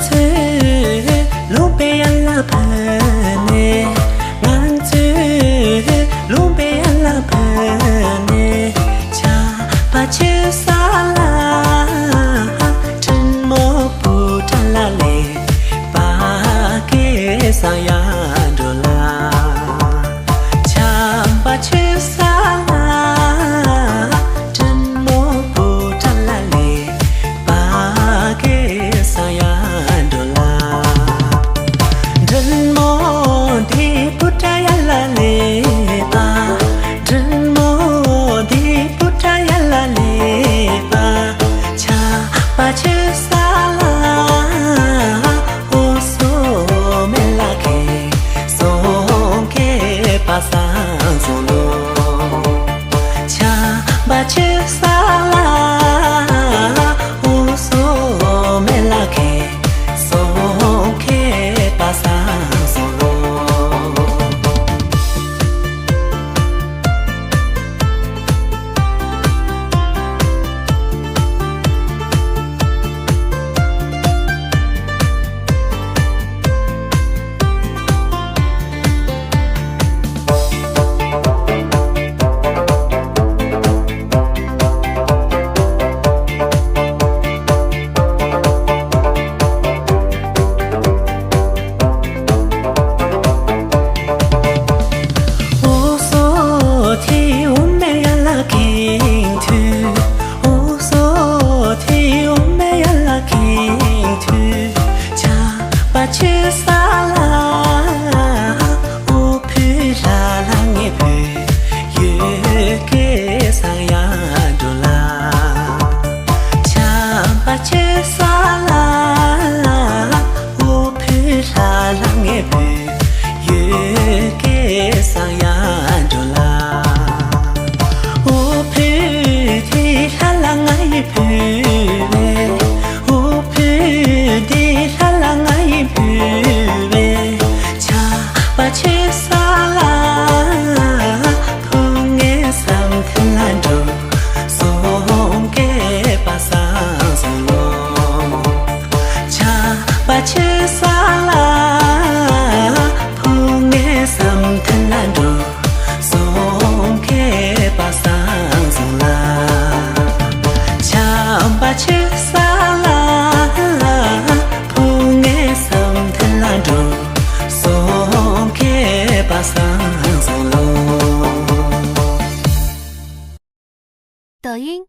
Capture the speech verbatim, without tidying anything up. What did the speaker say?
ཚོས་ལུང་པའི་ཡན་ལ་བུད་ནས། ང་ཚོས་ལུང་པའི་ཡན་ལ་བུད་ནས། ཆར་པ་ཆུ་ས་ལ། དྲིན་མོ་བུ་ཁྲ་ལ་ལས། པ་ཀེ་ས་ཡ་འགྲོ་ལ། ཆར་པ་ཆུ་ས་ལ། དྲིན་མོ་བུ་ཁྲ་ལ་ལས། པ་ཀེ་ས་ཡ་འགྲོ་ལ། དྲིན་མོ་དེ་བུ་ཁྲ་ཡ་ལ་ལས་པ། དྲིན་མོ་དེ་བུ་ཁྲ་ཡ་ལ་ལས་པ། ཆར་པ་ཆུ་ས་ལ། འོ་སོ་མེ་ལ་ཁེ། སོང་ཁེ་པ་སང་སོང་ལོ། ཆར་པ་ཆུ་ས་ལ། འོ་སོ་མེ་ལ་ཁེ། སོང་ཁེ་པ་སང་སོང་ལོ། འོ་སོ་ཐི་འོ་མེ་ཡ་ལ་ཁིང་ཐུ། འོ་སོ་ཐི་འོ་མེ་ཡ་ལ་ཁིང་ཐུ། ཆར་པ་ཆུ་ས་ལ། འོ་ཕུ་ལ་ལ་ངེ་བུ། ཡོད་ཀེ་ས་ཡ་འགྲོ་ལ། ཆར་པ་ཆུ་ས་ལ། འོ་ཕུ་ལ་ལ་ངེ་བུ། ཡོད་ཀེ་ས་ཡ་འགྲོ་ལ། འོ་ཕུ་དེ་ལ་ལ་ང་ཡི་བུ་བས། འོ་ཕུ་དེ་ལ་ལ་ང་ཡི་བུ་བས། ཆར་པ་ཆུ་ས་ལ། བུ་ངའི་བསམ་དོན་ལ་འགྲོ། སོང་ཀེ་པ་སང་སོང་ལོ། ཆར་པ་ཆུ་ས་ལ། བུ་ངའི་བསམ་དོན་ལ་འགྲོ། སོང་ཁེ་པ་སང་སོང་ལ། ཆར་པ་ཆུ་ས་ལ། བུ་ངའི་བསམ་དོན་ལ་འགྲོ། སོང་ཁེ་པ་སང་སོང་ལོ། 抖音